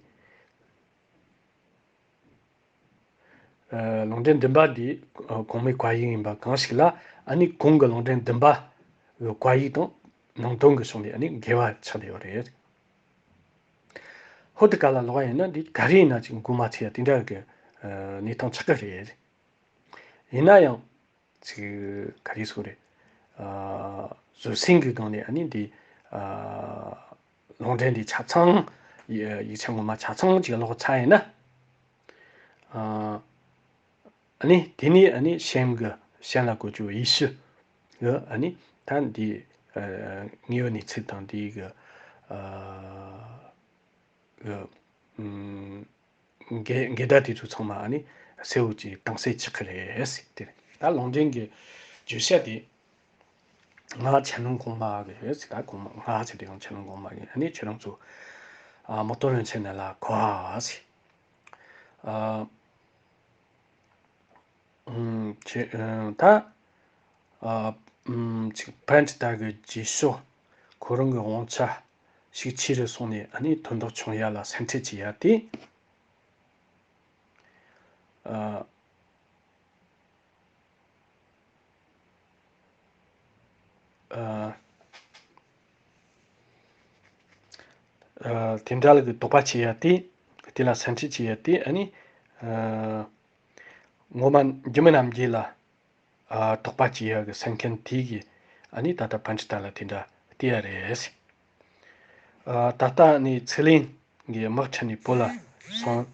ཨ་ལུང་འདྲེན་བདུན་པ་འདི་ཨ་གོང་མའི་བཀའ་ཡིག་ཡིན་པ་གང་ཞིག་ལ་ཨ་ནི་གོང་གི་ལུང་འདྲེན་བདུན་པ་གི་བཀའ་ཡིག་དང་ནང་དོན་གྱི་ཕྱོགས་ནས་ཨ་ནི་འགལ་བ་ཆགས་བསྡད་ཡོད་རེད། ཧོ་དེ་ག་ལ་ལོག་ཡིན་ན་འདི་ག་རེ་ཡིན་ན་ཅིག་མགོ་མ་ཚོས་ཡ་དེ་འདྲ་གི་ཨ་གནས་སྟངས་ཆགས་ཀྱི་རེད། ཡིན་ན་ཡང་ཅིག་ག་རེ་ཟེར་དགོས་རེད། ཨ་བཟོད་བསྲན་གྱི་སྒང་ནས་ཨ་ནི་འདི་ཨ་ལུང་འདྲེན་འདི་ཆ་ཚང་ཡིག་ཡིག་ཆ་ངོ་མ་ཆ་ཚང་ཅིག་ཀློག་ཚར་ཡིན་ན། ཨ་ཨ་ནི་དེ་ནས་ཨ་ནི་གཤེན་གྱི་གཤེན་ལ་གོ་ཆོད་ཡེ་ཤུ་གི་ཨ་ནི་ད་འདི་ཨ་དངོས་ཡོད་གནས་ཚུལ་དང་འདི་གི་ཨ་གི་ཨམ་འགལ་འགལ་ཟླ་དེ་ཚོ་ཚང་མ་ཨ་ནི་གསལ་བོ་ཅིག་གཏིང་གསལ་ཆགས་ཀྱི་རེད་ཟེར་དེ་རེད། ད་ལུང་འདྲེན་གྱི་བརྗོད་བྱ་དེ་ང་ཆན་ལུང་གོང་མ་གི་རེད་ཟེར། ད་གོང་མ་ང་ཟེར་དེ་ཡང་ཆན་ལུང་གོང་མ་གི་ཨ་ནི་ཁྱེད་རང་ཚོ་ཨ་མོ་ཏོ་ལོན་ཆེན་ནས་ལ་གོ་ཨ་ཟེར། ཨ་ཨུམ་ཁྱེད་ཨ་ད་ཨ་ཨུམ་ཅིག་བན་ཏི་ཏ་གི་རྗེས་ཕྱོགས་ཁོ་རང་གི་དབང་ཆ་ཤུགས་ཆེ་རུ་སོང་ནས་ཨ་ནི་དོན་དག་བྱུང་ཡ་ལ་སེམས་ཁྲལ་བྱེད་ཡ་དེ། ཨ་ཨ་ཨ་དེ་འདྲ་ལ་གི་དོགས་པ་བྱེད་ཡ་དེ། དེ་ལ་སེམས་ཁྲལ་བྱེད་ཡ་དེ་ཨ་ནི་ཨ་ངོ་མ་འཇིགས་མེད་རྣམ་རྒྱལ་ལ་ཨ་དོགས་པ་བྱེད་ཡ་གི་སེམས་མཁན་དེ་གིས་ཨ་ནི་ད་ལྟ་བན་ཏི་ཏ་ལ་དེ་འདྲ་བལྟས་ཡ་རེད། ཨ་ད་ལྟ་ཨ་ནི་ཚེ་གླིང་གི་དམག་ཁྲིད་ནས་བོད་ལ་སོང་།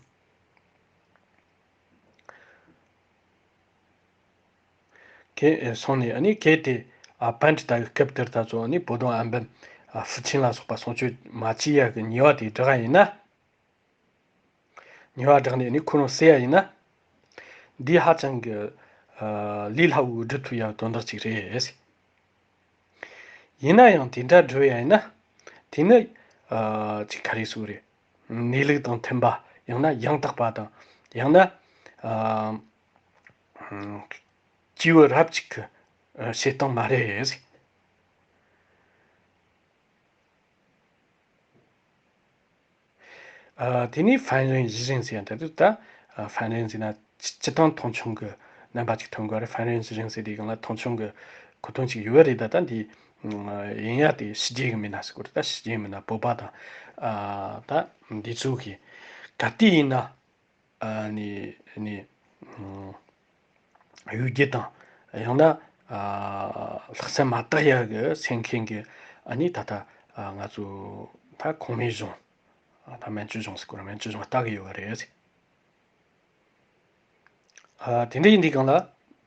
གལ་སོང་ནས་ཨ་ནི་གལ་ཏེ་ ཨ་པཎྜི་ཏ་གི་སྐབས་དེར་ད་ཚོ་ནི་བོ་དོང་ཨན་པན་ཨ་ཧྥུ་ཆིན་ལ་སོགས་པ་གསུང་ཆོས་མ་བྱས་ཡ་གི་ཉེས་པ་དེ་བསྒྲགས་ཡིན་ན། ཉེས་པ་བསྒྲགས་ནས་ནི་ཁོ་རང་བསད་ཡ་ཡིན་ན། འདི་ཧ་ཅང་གི་ཨ་ལས་སླ་བོའི་སྒྲུབ་ཐུབ་ཡ་དོན་དག་ཅིག་རེད། ཡིན་ན་ཡང་དེ་འདྲ་བསྒྲུབ་ཡ་ཡིན་ན། དེ་ནི་ཨ་ཅིག་ག་རེ་ཟེར་དགོས་རེད། གནས་ལུགས་དང་མཐུན་པ། ཡང་ན་ཡང་དག་པ་དང་། ཡང་ན་ཨ་སྐྱེས་བུ་རབ་ཅིག་གི་ཨ་བྱེད་སྟངས་མ་རེད། ཨ་དེ་ནས་凡人、愚人ཟེར་ཡ་འདི་ད། ཨ་凡人ཟེར་ན་སྤྱི་སྤྱིར་བཏང་མཐོང་ཆུང་གི་རྣམ་པ་ཅིག་ཐོན་དགོས་རེད། 凡人、愚人ཟེར་དུས་སྒང་ལ་མཐོང་ཆུང་གི་གོ་དོན་ཅིག་ཡོད་རེད། ད་ད་འདི་ཡིན་ཡ་དེ་ཕྱི་རྒྱལ་གི་མི་སྣ་ཟེར་དགོས་རེད། ད་ཕྱི་རྒྱལ་མི་སྣ་བོད་པ་དང་ཨ་ད་འདི་ཚོ་གི་ག་དུས་ཡིན་ན། ཨ་ནི་ནི་ཨ་གཡོ་སྒྱུ་དང་། ཡང་ན་ཨ་ལྷག་བསམ་མ་བཏགས་ཡ་གི་སེམས་མཁན་གི་ཨ་ནི་ད་ལྟ་ཨ་ང་ཚོ་ད་གོང་མའི་གཞུང་། ཨ་ད་མན་ཇུ་གཞུང་ཟེར་གོ་ར། མན་ཇུ་གཞུང་ལྟ་གི་ཡོད་པ་རེད། ཨ་དེ་འདྲ་ཡིན་དུས་སྒང་ལ་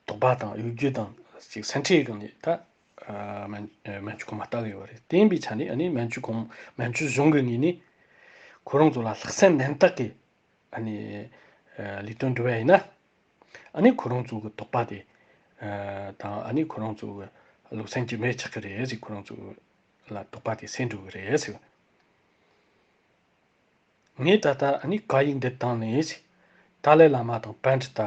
དོགས་པ་དང་གཡོ་སྒྱུ་དང་ཅིག་སེམས་ཁྲལ་སྒང་ནས་ད་ཨ་མན་ཨ་མན་ཇུ་གོང་མ་ལྟ་གི་ཡོད་པ་རེད། དེ་ཡིན་པའི་ཆ་ནས་ཨ་ནི་མན་ཇུ་གོང་མན་ཇུ་གཞུང་གི་ངོས་ནས་ཁོ་རང་ཚོ་ལ་ལྷག་བསམ་རྣམ་དག་གིས་ཨ་ནི་ཨ་ལས་དོན་སྒྲུབ་པ་ཡིན་ན། ཨ་ནི་ཁོ་རང་ཚོ་གི་དོགས་པ་དེ་ཨ་དང་། ཨ་ནི་ཁོ་རང་ཚོ་གི་ལུགས་སེམས་ཀྱི་མེ་ཆགས་ཀྱི་རེད་ཟེར། ཁོ་རང་ཚོ་ལ་དོགས་པ་དེ་སེལ་འགྲོ་གི་རེད་ཟེར། ངས་ད་ལྟ་ཨ་ནི་བཀའ་ཡིག་འདི་བཏང་ནས་ཟེར། ཏཱ་ལའི་བླ་མ་དང་པཎྜི་ཏ་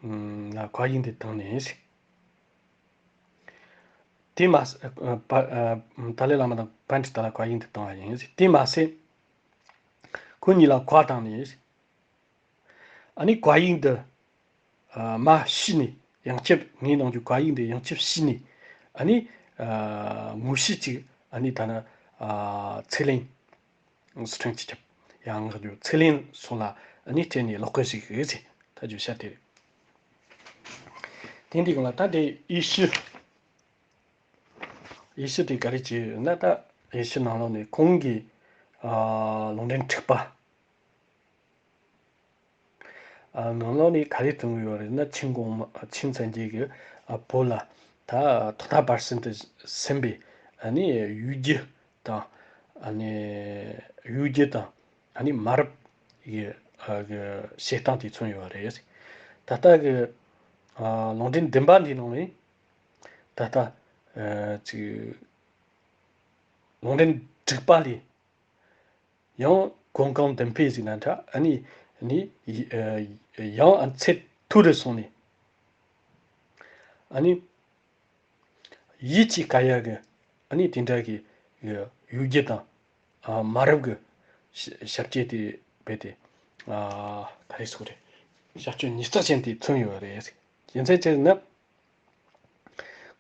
ཨུམ་ལ་བཀའ་ཡིག་འདི་བཏང་ནས་ཟེར། དེ་མ་ཟད་ཨ་པ་ཨ་ཏཱ་ལའི་བླ་མ་དང་པཎྜི་ཏ་ལ་བཀའ་ཡིག་འདི་བཏང་བ་ཡིན་ཟེར། དེ་མ་ཟད་ཁོ་གཉིས་ལ་བཀའ་བཏང་ནས་ཟེར། ཨ་ནི་བཀའ་ཡིག་འདི་ཨ་མ་བྱིན་ནས། ཡང་བསྐྱར་ངའི་ནང་གི་བཀའ་ཡིག་འདི་ཡང་བསྐྱར་བྱིན་ནས། ཨ་ནི་ཨ་ངོ་ཤེས་ཅིག་ཨ་ནི་ད་ནི་ཨ་ཚེ་ལེན་སི་ཁྲོན་སྤྱི་ཁྱབ་ཡང་ང་རྒྱུ་ཚེ་ལེན་སོགས་ལ་ཨ་ནི་སྤྲད་ནས་ལོག་གི་ཞིག་ཡོད་ཚེ། ད་རྒྱུ་ཤ་དེ་རེད། དེ་འདི་གང་ལ་ད་དེ་ཡེ་ཤུ་ཡེ་ཤུ་དེ་ག་རེ་བྱས་ཡོད་ན། ད་ཡེ་ཤུ་ནང་ལོགས་ནས་ཁོང་གི་ཨ་ལུང་འདྲེན་འཁྲུག་པ། ཨ་ནང་ལོགས་ནས་ག་རེ་སྟོན་གྱི་ཡོད་རེད་ན། ཆིང་གོང་མ་ཆིང་བཙན་རྒྱལ་གྱིས་ཨ་བོད་ལ་ད་ཐོག་མཐའ་བར་གསུམ་དུ་ཟིན་པའི་ཨ་ནི་གཡོ་སྒྱུ་དང་། ཨ་ནི་གཡོ་སྒྱུ་དང་ཨ་ནི་མ་རབས་ཀྱི་ཨ་གི་བྱེད་སྟངས་དེ་མཚོན་ཡོད་རེད། ད་ལྟ་གི་ཨ་ལུང་འདྲེན་བདུན་པ་འདིའི་ནང་ནས་ད་ལྟ་ཨ་ཅིག་ལུང་འདྲེན་དྲུག་པ་ལས། ཡང་གོང་གང་དེ་འཕེལ་ཟིན་ན་འདྲ། ཨ་ནི་ནི་ཡང་ཨ་ཚད་མཐོ་རུ་སོང་ནས། ཨ་ནི་ཡིད་ཆེས་དཀའ་ཡག་གི་ཨ་ནི་དེ་འདྲ་གི་གཡོ་སྒྱུ་དང་ཨ་མ་རབས་ཀྱི་ཞབས་སྐྱེས་དེ་བས་ཏེ་ཨ་ག་རེ་ཟེར་རེད། ཞབས་སྐྱེས་ཉིས་བརྩེགས་ཅན་དེ་མཚོན་ཡོད་རེད། རྒྱུ་མཚན་ཅི་ཟེར་ན།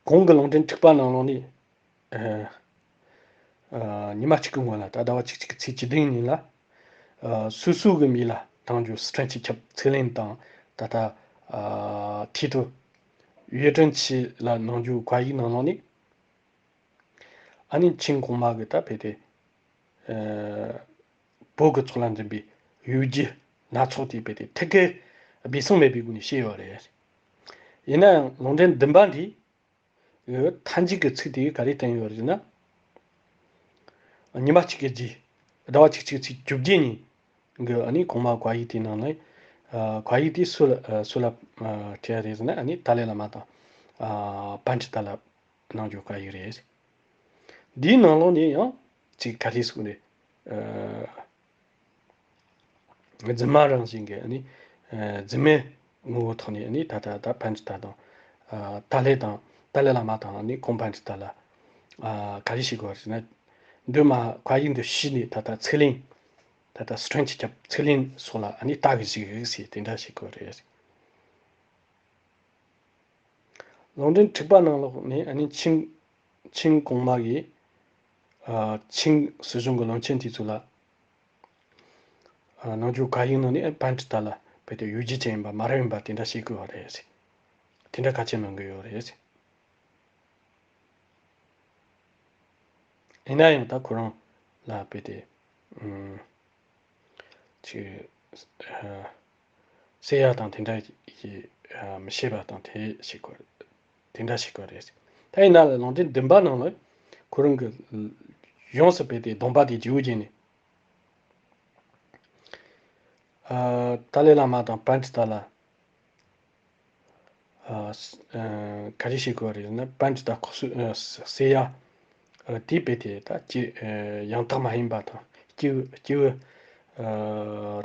གོང་གི་ལུང་འདྲེན་དྲུག་པ་ནང་ལོགས་ནས། ཨ་ཨ་ཉི་མ་གཅིག་གི་སྔོན་ལ། ད་ཟླ་བ་གཅིག་གཅིག་གི་ཚེས་བཅུ་བདུན་ཉིན་ལ། ཨ་སོ་སོ་གི་མི་ལ་བཏང་རྒྱུ་སི་ཁྲོན་སྤྱི་ཁྱབ་ཚེ་ལེན་དང་། ད་ལྟ་ཨ་ཐི་ཏུ་ཡུས་ཀྲེང་ཆི་ལ་གནང་རྒྱུ་བཀའ་ཡིག་ནང་ལོགས་ནས། ཨ་ནི་ཆིང་གོང་མ་གི་ད་བས་ཏེ་ཨ་བོད་ཀྱི་ཚོགས་ལ་འཛིན་པའི་གཡོ་སྒྱུ་སྣ་ཚོགས་དེ་བས་ཏེ་ཐད་ཀར་སྦས་གསང་མེད་པའི་སྒོ་ནས་བཤད་ཡོད་རེད། ཡིན་ན་ཡང་ལུང་འདྲེན་བདུན་པ་འདིས་མཐའ་མཇུག་གི་ཚིག་དེ་ག་རེ་བསྟན་ཡོད་རེད་ཟེར་ན། ཉི་མ་གཅིག་གི་རྗེས། ཟླ་བ་གཅིག་གཅིག་ཚེས་བཅོ་བརྒྱད་ཉིན་གྱི་ཨ་ནི་གོང་མ་བཀའ་ཡིག་དེའི་ནང་ནས། ཨ་བཀའ་ཡིག་དེ་སུ་ལ་ཨ་སུ་ལ་ཨ་སྤྲད་ཡ་རེད་ཟེར་ན། ཨ་ནི་ཏཱ་ལའི་བླ་མ་དང་ཨ་པཎྜི་ཏ་ལ་གནང་རྒྱུ་བཀའ་ཡིག་རེད། འདིའི་ནང་ལོགས་ནས་ཡང་ཅིག་ག་རེ་ཟེར་ནས་ཨ། རྫུན་མ་རང་བཞིན་གྱི་ཨ་ནི་ཨ་རྫུན་མའི་ངོ་བོ་ཐོག་ནས་ཨ་ནི་ད་ལྟ་ད་པཎྜི་ཏ་དང་ཨ་ཏཱ་ལའི་དང་ཏཱ་ལའི་བླ་མ་དང་ཨ་ནི་ཁོང་པཎྜི་ཏ་ལ་ཨ་ག་རེ་བྱེད་དགོས་རེད་ཟེར་ན། འདི་མ་བཀའ་ཡིག་འདི་ཤེས་ནས་ད་ལྟ་ཚེ་ལེན། ད་ལྟ་སི་ཁྲོན་སྤྱི་ཁྱབ་ཚེ་ལེན་སོགས་ལ་ཨ་ནི་ལྟ་གི་བཞུགས་ཟེར་དེ་འདྲ་བྱེད་དགོས་རེད། ལུང་འདྲེན་དྲུག་པ་ནང་ལོགས་ནས་ཨ་ནི་ཆིང་ཆིང་གོང་མ་གིས་ཨ་ཆིང་སྲིད་གཞུང་གི་བློན་ཆེན་དེ་ཚོ་ལ་ཨ་གནང་རྒྱུ་བཀའ་ཡིག་ནང་ནས་པཎྜི་ཏ་ལ་བས་ཏེ་གཡོ་སྒྱུ་ཅན་ཡིན་པ་མ་རབས་ཡིན་པ་དེ་འདྲ་བཤད་དགོས་པ་རེད། དེ་འདྲ་བཀའ་ཆད་གནང་གི་ཡོད་རེད། ཡིན་ན་ཡང་ད་ཁོ་རང་ལ་བས་ཏེ་ཨུམ་ཅིག་ཨ་ ཟེར་ཡ་དང་དེ་འདྲ་ཡི་མི་ཤེས་པ་དང་དེ་ཤེས་དགོས། དེ་འདྲ་ཤེས་དགོས་རེད། ད་ཡིན་ན་ལ་ལུང་འདྲེན་བདུན་པ་ནང་ལ་ཁོ་རང་གི་ཡོངས་སུ་སྤེལ་ཏེ་སྡོམ་པ་དེ་བརྗེ་བོ་བྱས་ནས། ཏཱ་ལའི་བླ་མ་དང་པཎྜི་ཏ་ལ། ག་རེ་བྱེད་དགོས་རེད་ཟེར་ན། པཎྜི་ཏ་ཁོ་ཚོས་ཟེར་ཡ་དེ་དཔེ་དེ་ད་ཅི་ཡང་དག་མ་ཡིན་པ་དང་། སྐྱེས་སྐྱེས་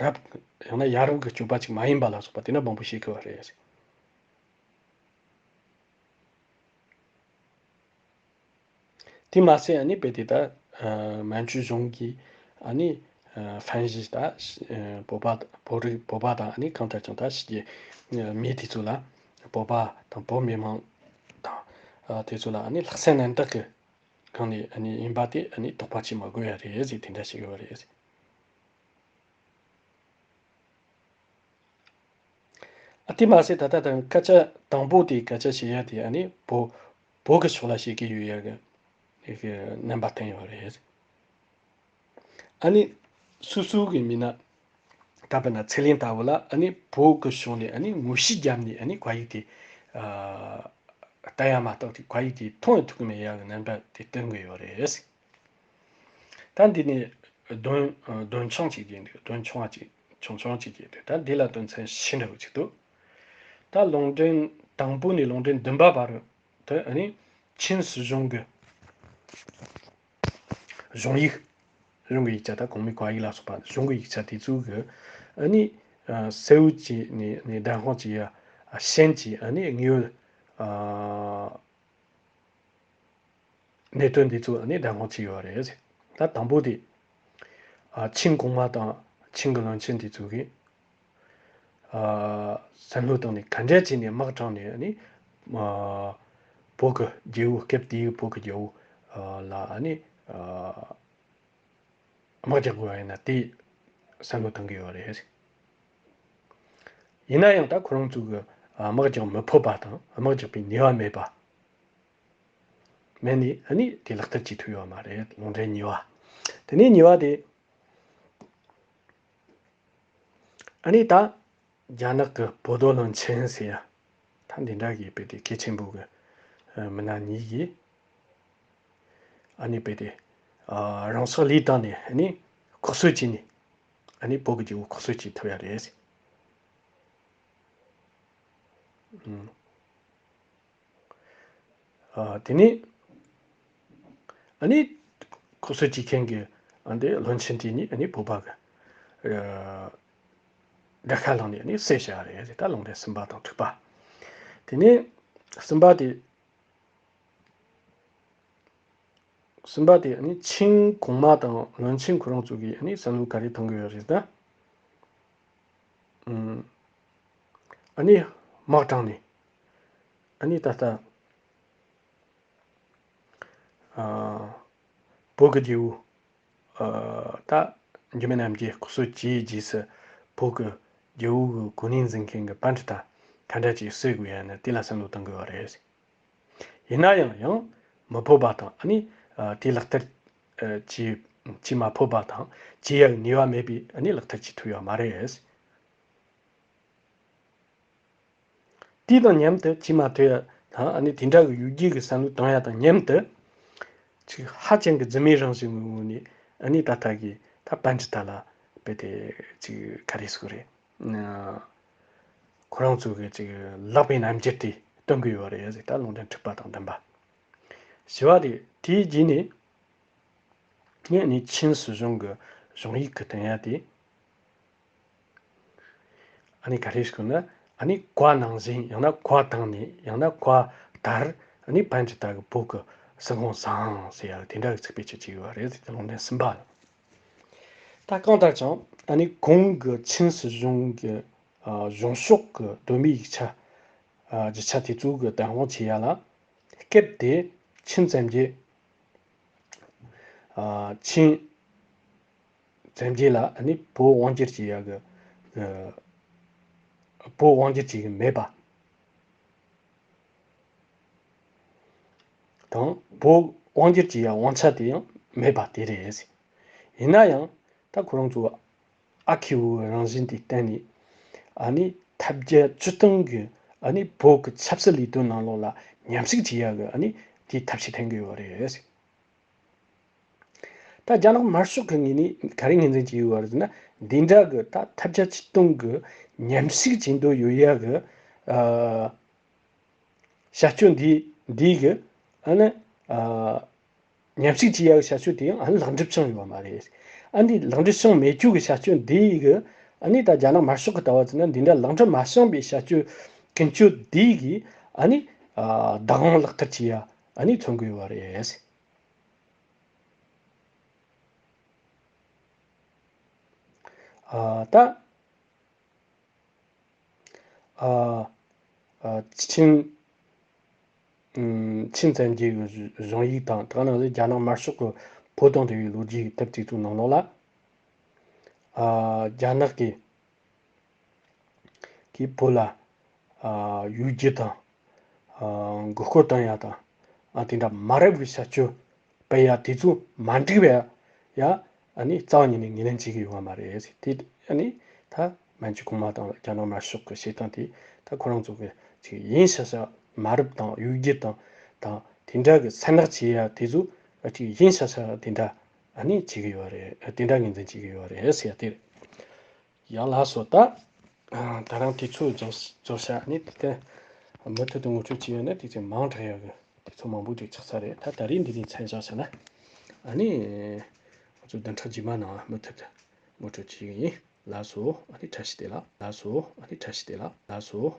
རབས་ཡང་ན་ཡ་རབས་ཀྱི་སྤྱོད་པ་ཅིག་མ་ཡིན་པ་ལ་སོགས་པ་དེ་འདྲ་མང་པོ་བཤད་དགོས་པ་རེད། དེ་མ་ཟད་ཨ་ནི་དཔེ་དེ་ད་མན་ཇུ་གཞུང་གིས་ཨ་ནི་ཧྥན་ཞི་ད་བོད་པ་བོད་རིགས་བོད་པ་དང་ཨ་ནི་གང་ལྟར་ཀྱང་ད་ཕྱི་རྒྱལ་མི་དེ་ཚོ་ལ་བོད་པ་དང་བོད་མི་མང་དང་དེ་ཚོ་ལ་ཨ་ནི་ལྷག་བསམ་རྣམ་དག་གི་སྒང་ནས་ཨ་ནི་ཡིན་པ་དེ་ཨ་ནི་དོགས་པ་བྱེད་མ་དགོས་ཡ་རེད་ཟེར་དེ་འདྲ་ཞིག་ཡོད་རེད། ཨ་དེ་མ་ཟད་ད་ལྟ་དང་སྐད་ཆ་དང་པོ་དེ་སྐད་ཆ་བཤད་ཡ་དེ་ཨ་ནི་བོད་བོད་ཀྱི་ཕྱོགས་ལ་བཤད་ཀྱི་ཡོད་ཡ་གི་རྣམ་པ་བསྟན་ཡོད་རེད། ཨ་ནི་སོ་སོ་གི་མི་སྣ་ད་དཔེར་ན་ཚེ་ལེན་ལྟ་བུ་ལ་ཨ་ནི་བོད་ཀྱི་ཕྱོགས་ནས་ཨ་ནི་ངོ་ཤེས་བརྒྱབ་ནས་ཨ་ནི་བཀའ་ཡིག་དེ་ལྟ་ཡ་མ་གཏོགས་དེ་བཀའ་ཡིག་དེ་མཐོང་ཡ་ཐུབ་ཀྱི་མེད་ཡ་གི་རྣམ་པ་དེ་སྟོན་གྱི་ཡོད་རེད། ད་འདི་ནས་དོན་དོན་ཆུང་ཅིག་ཡིན་འདུག་དོན་ཆུང་བ་ཅིག་ཆུང་ཆུང་ཅིག་ཡིན་འདུག་ད་འདི་ལ་དོན་ཚན་བཞི་འདྲ་བོ་ཅིག་འདུག་ད་ལུང་འདྲེན་དང་པོ་ནས་ལུང་འདྲེན་བདུན་པ་བར་དུ་ཨ་ནི་ཆིན་སྲིད་གཞུང་གི་གཞུང་ཡིག་གཞུང་གི་ཡིག་ཆ། ད་གོང་མའི་བཀའ་ཡིག་ལ་སོགས་པ་གཞུང་གི་ཡིག་ཆ་དེ་ཚོ་གི་ཨ་ནི་གསལ་བོ་བྱས་ནས་ནས་བདེན་དཔང་བྱེད་ཡ་ཤན་གྱི་ཨ་ནི་དངོས་ཡོད། གནད་དོན་འདི་ཚོ་ནི་བདེན་དཔང་བྱས་ཡོད་རེད། ད་དང་པོ་དེ། ཨ་ཆིན་གོང་མ་དང་ཆིན་གྱི་བློན་ཆེན་འདི་ཚོ་གིས། ཨ་བསམ་བློ་བཏང་ནས་ག་འདྲ་བྱས་ནས་དམག་དྲངས་ནས་ནི། ཨ་བོད་ཀྱི་རྒྱལ་པོ་སྐབས་དེའི་བོད་ཀྱི་རྒྱལ་པོ་ཨ་ལ་ནི། ཨ་དམག་རྒྱག་དགོས་པ་ཡིན་ན་དེ་བསམ་བློ་བཏང་གི་ཡོད་རེད། ཡིན་ན་ཡང་ད་ཁོ་རང་ཚོ་གི་དམག་རྒྱག་མི་ཕོད་པ་དང་དམག་རྒྱག་པའི་ནུས་པ་མེད་པ་མེད་ནི་ཨ་ནི་དེ་ལག་བསྟར་བྱེད་ཐུབ་ཡོད་མ་རེད། ལུང་འདྲེན་གཉིས་པ། དེ་ནས་གཉིས་པ་དེ། ཨ་ནི་ད་རྒྱ་ནག་གི་བོད་རྡོ་བློན་ཆེན་ཟེར་ཡ། ད་འདི་འདྲ་གི་དཔེ་དེ་གལ་ཆེན་པོ་གི་མི་སྣ་གཉིས་ཀྱིས་ཨ་ནི་དཔེ་དེ་རང་སྲོག་བློས་བཏང་ནས་ཨ་ནི་ལྐོག་གསོད་བྱས་ནས་ཨ་ནི་བོད་ཀྱི་རྒྱལ་པོ་ལྐོག་གསོད་བྱེད་ཐུབ་ཡ་རེད། ཨུམ། ཨ་དེ་ནས་ཨ་ནི་ལྐོག་གསོད་བྱེད་མཁན་གྱི་ཨ་འདི་བློན་ཆེན་དེ་གཉིས་ཨ་ནི་བོད་པ་གི་ཨ་དགྲ་ཤ་ལངས་ནས་ཨ་ནི་བསད་བཞག་རེད། ད་ལུང་འདྲེན་གསུམ་པ་དང་དྲུག་པ། དེ་ནས་གསུམ་པ་དེ། གསུམ་པ་དེ་ཨ་ནི་ཆིང་གོང་མ་དང་བློན་ཆེན་ཁོ་རང་ཚོ་གིས་ཨ་ནི་བསམ་བློ་ག་རེ་གཏོང་གི་ཡོད་རེད་ད། ཨུམ། ཨ་ནི་དམག་དྲངས་ནས་ཨ་ནི་ད་ལྟ་ཨ་བོད་ཀྱི་རྒྱལ་པོ་ཨ་ད་འཇིགས་མེད་རྣམ་རྒྱལ་སྐུ་སྲོག་བཅད་རྗེས་སུ་བོད་ཀྱི་རྒྱལ་པོ་གི་གོ་གནས་འཛིན་མཁན་གྱི་པཎྜི་ཏ་ག་འདྲ་ཅིག་གསོད་དགོས་ཡ་ན་དེ་ལ་བསམ་བློ་གཏོང་དགོས་པ་རེད། ཡིན་ན་ཡང་ཡང་མི་ཕོད་པ་དང་ཨ་ནི་ཨ་དེ་ལག་བསྟར་ཨ་བྱེད་བྱེད་མ་ཕོད་པ་དང་བྱེད་ཡག་ནུས་པ་མེད་པས་ཨ་ནི་ལག་བསྟར་བྱེད་ཐུབ་ཡོད་མ་རེད། དེ་དང་མཉམ་དུ་བྱེད་མ་ཐུབ་ཡ་དང་ཨ་ནི་དེ་འདྲ་གི་ཡུལ་རྒྱུད་ཀྱི་བསམ་བློ་གཏོང་ཡ་དང་མཉམ་དུ་ཅིག་ཧ་ཅང་གི་རྫུན་མའི་རང་བཞིན་གྱི་ངོས་ནས་ཨ་ནི་ད་ལྟ་གི་ད་པཎྜི་ཏ་ལ་དཔེ་དེ་ཅིག་ག་རེ་ཟེར་དགོས་རེད། ཁོ་རང་ཚོ་གི་ཅིག་ལག་པའི་རྣམ་འགྱུར་དེ་སྟོན་གྱི་ཡོད་རེད་ཟེར། ད་ལུང་འདྲེན་དྲུག་པ་དང་བདུན་པ། བཞི་པ་དེ་དེའི་རྗེས་ནས་ངས་ནི་ཆིན་སྲིད་གཞུང་གི་གཞུང་ཡིག་གི་སྟེང་ཡ་དེ་ཨ་ནི་ག་རེ་ཞིག་ན་ཨ་ནི་བཀའ་ནང་བཞིན་ཡང་ན་བཀའ་བཏང་ནས་ཡང་ན་བཀའ་ལྟར་ཨ་ནི་པཎྜི་ཏ་གི་བོད་ཀྱི་སྲིད་དབང་བཟང་ཟེར་ཡ་དེ་འདྲ་གི་ཚིག་ཕལ་ཆེར་ཅིག་ཡོད་རེད་ཟེར། ད་ལུང་འདྲེན་གསུམ་པ་ལ། ད་གང་ལྟར་ཀྱང་ཨ་ནི་གོང་གི་ཆིན་སྲིད་གཞུང་གི་ཨ་གཞུང་ཕྱོགས་ཀྱི་གདོད་མའི་ཡིག་ཆ་ཨ་རྒྱུ་ཆ་དེ་ཚོ་གི་བདེན་དཔང་བྱེད་ཡ་ལ་སྐབས་དེ་ཆིན་བཙན་རྒྱལ་ཨ་ཆིན་བཙན་རྒྱལ་ལ་ཨ་ནི་བོད་དབང་བསྒྱུར་བྱེད་ཡ་གི་ཨ་བོད་དབང་བསྒྱུར་བྱེད་ཀྱི་མེད་པ་དང་བོད་དབང་བསྒྱུར་བྱེད་ཡ་དབང་ཆ་དེ་ཡང་མེད་པ་དེ་རེད། ཡིན་ན་ཡང་ད་ཁོ་རང་ཚོ་ཨ་ཁེ་བོའི་རང་བཞིན་དེ་བསྟན་ནས་ཨ་ནི་ ཐབས་བརྒྱ་ཇུས་སྟོང་གི་ཨ་ནི་བོད་ཀྱི་ཆབ་སྲིད་ལས་དོན་ནང་ལོགས་ལ་མཉམ་ཞུགས་བྱེད་ཡག་གི་ཨ་ནི་དེའི་ཐབས་ཤེས་འཐེན་གི་ཡོད་རེད། ད་རྒྱ་ནག་དམར་ཤོག་གི་ངོས་ནས་ག་རེ་ངོས་འཛིན་བྱེད་ཀྱི་ཡོད་རེད་ཟེར་ན། འདི་འདྲ་གི་ད་ཐབས་བརྒྱ་ཇུས་སྟོང་གི་མཉམ་ཞུགས་བྱེད་འདོད་ཡོད་ཡག་གི་ཨ། བྱ་སྤྱོད་འདི་འདི་གི་ཨ་ནི་ཨ། མཉམ་ཞུགས་བྱེད་ཡག་གི་བྱ་སྤྱོད་དེ་ཡང་ཨ་ནི་ལེགས་འགྲུབ་བྱུང་ཡོད་པ་མ་རེད། ཨ་ནི་ལེགས་འགྲུབ་བྱུང་མེད་རྒྱུ་གི་བྱ་སྤྱོད་འདི་གི་ཨ་ནི་ད་རྒྱ་ནག་དམར་ཤོག་གི་ལྟ་བ་ཟེར་ན། འདི་འདྲ་ལེགས་འགྲུབ་མ་བྱུང་བའི་བྱ་སྤྱོད་ཀུན་སྤྱོད་འདི་གི་ཨ་ནི་ཨ། བདག་དབང་ལག་བསྟར་བྱེད་ཡག་ཨ་ནི་མཚོན་གི་ཡོད་པ་རེད། ཨ། ད། ཨ། ཨ། ཆིན། ཨམ། ཆིན་བཙན་རྒྱལ་གྱི་གཞུང་ཡིག་དང་། དེ་ནང་བཞིན་རྒྱ་ནག་དམར་ཤོག་གི་བོད་དང་འབྲེལ་བའི་ལོ་རྒྱུས་ཀྱི་དེབ་ཅིག་ཚོའི་ནང་ལོགས་ལ། ཨ། རྒྱ་ནག་གི་གིས་བོད་ལ། ཨ། གཡོ་སྒྱུ་དང་། ཨ། མགོ་སྐོར་བཏང་ཡ་དང་། ཨ། དེ་འདྲ་མ་རབས་ཀྱི་བྱ་སྤྱོད་སྤེལ་ཡ་དེ་ཚོ་མ་འགྲིག་པ་ཡ། ཨ་ནི་རྩ་བ་ཉིད་ནས་ངོས་ལེན་བྱེད་ཀྱི་ཡོད་པ་མ་རེད། དེ་ཨ་ནི་ད་མན་ཇུ་གོང་མ་དང་རྒྱ་ནག་དམར་ཤོག་གི་བྱེད་སྟངས་དེ་ད་ཁོ་རང་ཚོ་གི་ཅིག་ཡིན་ས་ས་མ་རབས་དང་གཡོ་སྒྱུ་དང་། དང་དེ་འདྲ་གི་སེར་སྣ་བྱེད་ཡ་དེ་ཚོ་ཅིག་ཡིན་ས་ས་དེ་འདྲ་ཨ་ནི་བྱེད་ཀྱི་ཡོད་རེད། དེ་འདྲ་ངོས་འཛིན་བྱེད་ཀྱི་ཡོད་རེད་ཟེར་ཡ་དེ་རེད། ཡ་ལགས་སོ། ད། ཨ། ད་རང་དུས་ཚོད་རྫོགས་རྫོགས་ཤག་ཨ་ནི་དེ་མུ་མཐུད་དུ་ངོ་སྤྲོད་བྱས་ཡོད་ན་དུས་ཚོད་མང་དྲགས་ཡོད་གི། དུས་ཚོད་མང་པོ་ཅིག་ཆགས་ཚར་རེད། ད་ད་རེས་འདི་ནས་མཚམས་བཞག་བྱས་ན། ཨ་ནི་ང་ཚོ་བདུན་ཕྲག་རྗེས་མ་ནང་མུ་མཐུད་དུ་ངོ་སྤྲོད་བྱེད་ཀྱི་ཡིན། ལགས་སོ། ཨ་ནི་བཀྲ་ཤིས་བདེ་ལེགས། ལགས་སོ། ཨ་ནི་བཀྲ་ཤིས་བདེ་ལེགས། ལགས་སོ།